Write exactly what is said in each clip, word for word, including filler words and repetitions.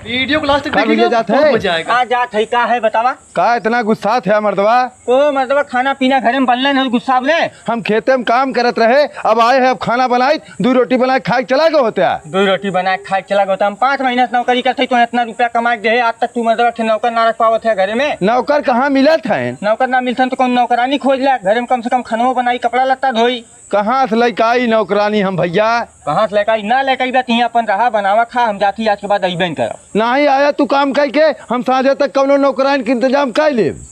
वीडियो को लास्ट तक का देखिएगा, भैया जात बहुत है? मजा आएगा। का जात है, का है बतावा? का इतना गुस्सात है मर्दवा? ओ मर्दवा, खाना पीना घरे में बनले न, गुस्साबे? हम खेते में काम करत रहे, अब आए हैं, अब खाना बनाई, दो रोटी बनाए खाए चला गए होते हैं। दो रोटी बनाए खाए चला गए होते, हम पाँच महीना से नौकरी करते, तो इतना रुपया कमा के दे, आज तक तू मर्दवा के नौकर ना रख पावत है घरे में। नौकर कहाँ मिलत है? नौकर ना मिलत है तो कौन नौकरानी खोज ले, घरे में कम से कम खानो बनाई, कपड़ा लत्ता धोई। कहाँ से लेके आई नौकरानी हम भैया? कहाँ से लेके आई? ना लेके आई बा, तिहीं अपन रहा, बनावा, खा, हम जाती आज के बाद अइबे न करब। नाही आया तू काम कइ के, हम साँझे तक कौनो नौकरानी के इंतजाम कइ लेब।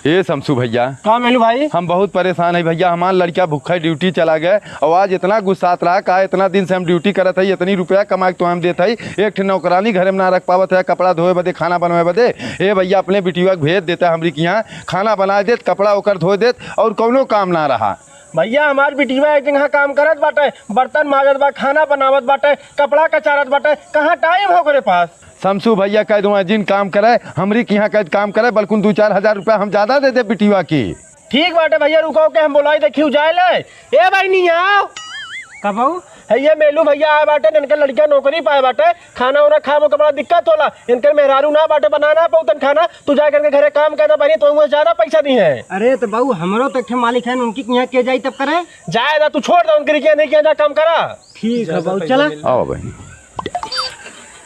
ए शमसू भैया, का मेलू भाई? हम बहुत परेशान है भैया, हमार लड़का भूखा ड्यूटी चला गए और आज इतना गुस्सात रहा, का इतना दिन से हम ड्यूटी करत है, इतनी रुपया कमा के तो हम देत है, एक ठे नौकरानी घरे में ना रख पावत है, कपड़ा धोए बदे, खाना बनवाए बदे। ए भैया, अपने बिटिया के भेज देता हमरी के यहाँ, खाना बनाए देत, कपड़ा ओकर धोए देत, और कौनो काम ना रहा। भैया, हमार बिटिया एक जगह काम करत बाटे, बर्तन माजत बा, खाना बनावत बाटे, कपड़ा कचारत बाटे, कहाँ टाइम हो ओकरे पास? शमसू भैया कह दूँ, जिन काम करे, हमरी के यहाँ कह काम करे, बल्कुन दो चार हजार रुपया हम ज्यादा दे दे बिटिया की। ठीक बाटे भैया, रुको के हम बोलाई देखी जाए ले। ए बहिनी, आओ। का बाऊ? है ये मेलू भैया आए बाटे, इनके लड़किया नौकरी पाए बाटे, खाना उना खाए में बड़ा दिक्कत होला, इनके मेहरारू ना बाटे, बना ना पाउतन खाना, तू जाके इनके घरे काम कर दे बहिनी, तो उनसे ज्यादा पैसा दी है। अरे तो बाऊ, हमरो तो एक ठे मालिक है, उनकी यहाँ के जाई तब करे। जाए ना, तू छोड़ दे उनके, नहीं किया जा काम करा। ठीक है बाऊ, चला। आओ बहिनी।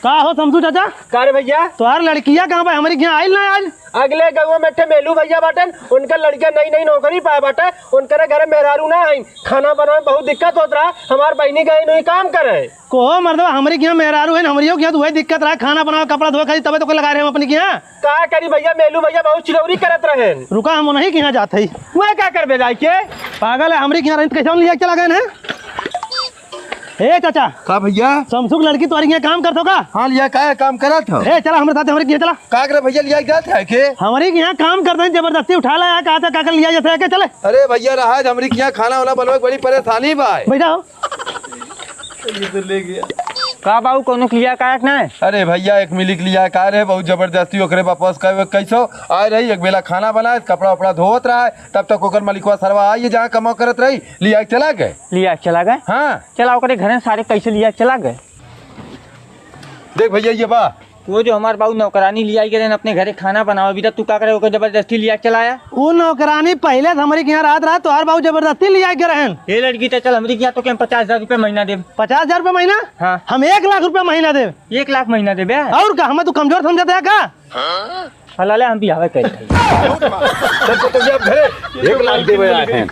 का हो शमसू चाचा? का रे भैया? तोहार लड़किया कहाँ बा? हमरी के यहाँ आइल ना आज? अगले गौवा में ठे मेलू भैया बाटन, उनकर लड़किया नई नई नौकरी पाए बाटे, उनकरे घरे मेहरारू ना आइन, खाना बनावे में बहुत दिक्कत होत रहा, हमार बहिनी गई नहीं काम करे। कोहो मर्दवा, हमरी के यहाँ मेहरारू है, हमरियो के यहाँ तो वही दिक्कत रहा, खाना बनावे, कपड़ा धोए, खाली तबे तो कोई लगा रहे हम अपनी के यहाँ। का करी भैया, मेलू भैया बहुत चिरौरी करत रहे। रुका, हम उन्हीं के यहाँ जात हई। वह का करबे जाए के? पागल है, हमरी के यहाँ रही तो कैसे हम लिया के चला गए हैं? ए चाचा। का भैया? शमसू के लड़की तोहरी यहाँ काम करत हो का? हाँ, लिया का है, काम करत हो। ए, चला हमरे साथ, हमरे के यहाँ चला। का करे भैया, लिया जात है के? हमरे के यहाँ काम करत है, जबरदस्ती उठा लाया, कहा था काकर लिया जाता है के, चले। अरे भैया, रहा है, हमरे के यहाँ खाना वाना बनवे के बड़ी परेशानी बा। बैठा हो। ये तो ले गया। का बाऊ, कोनो के लिया का है कि नहीं? अरे भैया, एक मिली के लिया का रे, बहुत जबरदस्ती ओकरे वापस का कैसो आए रही, एक बेला खाना बनाए, कपड़ा उपड़ा धोवत रहा है, तब तक ओकर मलिकवा सरवा आई, जहाँ कमा करत रही, लिया के चला गए। लिया के चला गए? हाँ। चला ओकरे घरे सारे कैसे लिया के चला गए? देख भैया, ये बा। वो जो हमार बाऊ नौकरानी लिया के रहन अपने घरे खाना बनावे, बीता तू का करे, ओकर जबरदस्ती लिया के चलाया? वो नौकरानी पहले से हमरे के यहाँ रात रात तोहार बाऊ जबरदस्ती लिया के रहन। ये लड़की तो चल हमरी के यहाँ तो के हम पचास हजार रुपये महीना देब। पचास हजार रुपये महीना? हाँ। हम एक लाख रुपये महीना देब। एक लाख महीना देबे? और का, हमें तू कमजोर समझत है का? हलाले हम बियाह कर। तब तो तुम अब घरे एक लाख देवे आए हैं।